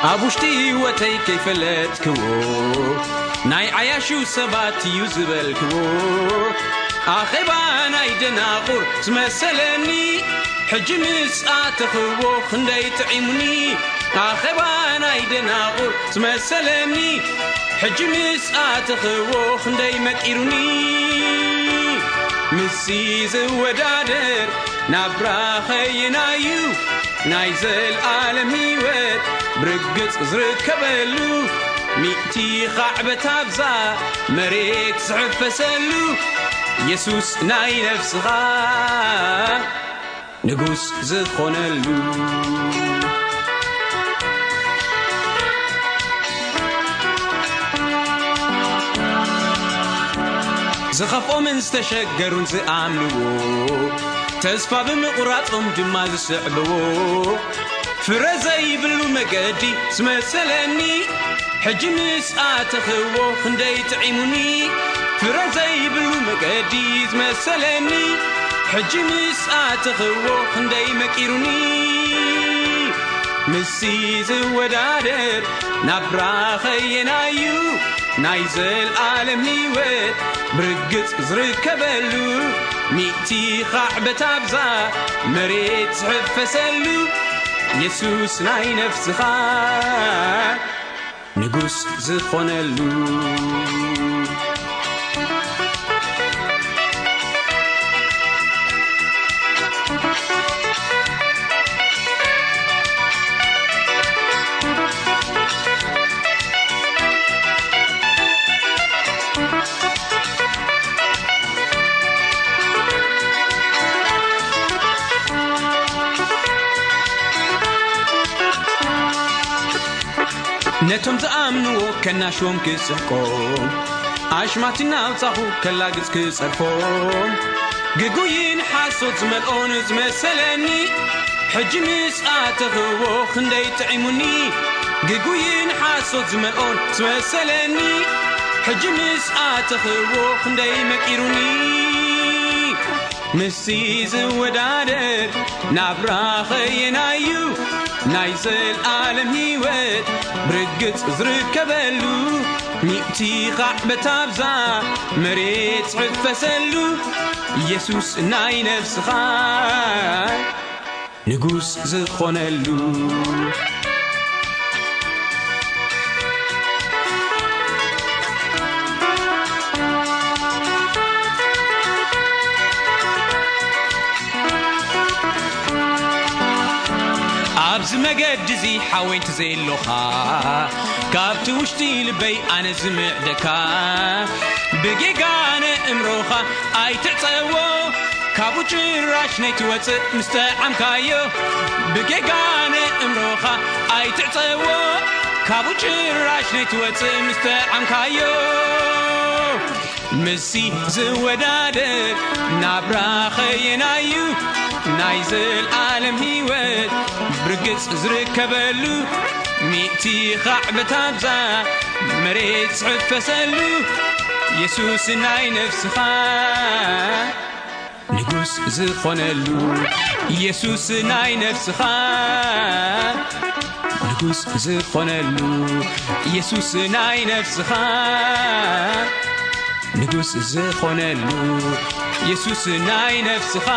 ኣብ ውሽጢ ህይወተይ ከይፈለጥክዎ፣ ናይ ዓያሹ ሰባት እዩ ዝበልክዎ፣ ኣኼባ ናይ ደናቑር ዝመሰለኒ፣ ሕጂ ምስ ኣተኽዎ ክንደይ ጥዒሙኒ። ኣኼባ ናይ ደናቑር ዝመሰለኒ፣ ሕጂ ምስ ኣተኽዎ ክንደይ መቂሩኒ። ምስዚ ዝወዳደር ናብራ ኸየናዩ፣ ናይ ዘልኣለም ህይወት ብርግጽ ዝርከበሉ፣ ሚእቲ ኻዕበት ኣብዛ መሬት ዝሕፈሰሉ፣ የሱስ ናይ ነፍስኻ ንጉስ ዝኾነሉ። ዝኸፍኦምን ዝተሸገሩን ዝኣምንዎ፣ ተስፋ ብምቑራጾም ድማ ዝስዕብዎ፣ ፍረ ዘይብሉ መገዲ ዝመሰለኒ፣ ሕጂ ምስ ኣተኽዎ ክንደይ ጥዒሙኒ። ፍረ ዘይብሉ መገዲ ዝመሰለኒ፣ ሕጂ ምስ ኣተኽዎ ክንደይ መቂሩኒ። ምስዚ ዝወዳደር ናብራ ኸየናዩ፣ ናይ ዘልኣለም ህይወት ብርግጽ ዝርከበሉ፣ ሚእቲ ኻዕበት ኣብዛ መሬት ዝሕፈሰሉ፣ የሱስ ናይ ነፍስኻ ንጉስ ዝኾነሉ። ነቶም ዝኣምንዎ ከናሽዎም ክስሕቆም፣ ኣሽማት እናውጻኹ ከላግጽ ክጸርፎም፣ ግጉይን ሓሶት ዝመልኦን ዝመሰለኒ፣ ሕጂ ምስ ኣተኽዎ ክንደይ ጥዒሙኒ። ግጉይን ሓሶት ዝመልኦን ዝመሰለኒ፣ ሕጂ ምስ ኣተኽዎ ክንደይ መቂሩኒ። ምስዚ ዝወዳደር ናብራ ኸየናዩ፣ ናይ ዘልኣለም ህይወት ብርግጽ ዝርከበሉ፣ ሚእቲ ኻዕበት ኣብዛ መሬት ዝሕፈሰሉ፣ ኢየሱስ ናይ ነፍስኻ ንጉስ ዝኾነሉ። ኣብዚ መገዲ እዚ ሓወይ እንተዘየሎኻ፣ ካብቲ ውሽጢ ልበይ ኣነ ዝምዕደካ፣ ብጌጋ ንእምሮኻ ኣይትዕጸዎ፣ ካብኡ ጭራሽ ነይትወጽእ ምስ ጠዓምካዮ። ብጌጋ ንእምሮኻ ኣይትዕጸዎ፣ ካብኡ ጭራሽ ነይትወጽእ ምስ ጠዓምካዮ። ምስዚ ዝወዳደር ናብራ ኸየናዩ፣ ናይ ዘልኣለም ህይወት ብርግጽ ዝርከበሉ፣ ሚእቲ ኻዕበት ኣብዛ መሬት ዝሕፈሰሉ፣ የሱስ ናይ ነፍስኻ ንጉስ ዝኾነሉ፣ ኢየሱስ ናይ ነፍስኻ ንጉስ ዝኾነሉ፣ ኢየሱስ ናይ ነፍስኻ ንጉስ ዝኾነሉ፣ ኢየሱስ ናይ ነፍስኻ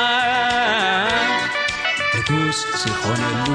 ንጉስ ዝኾነሉ።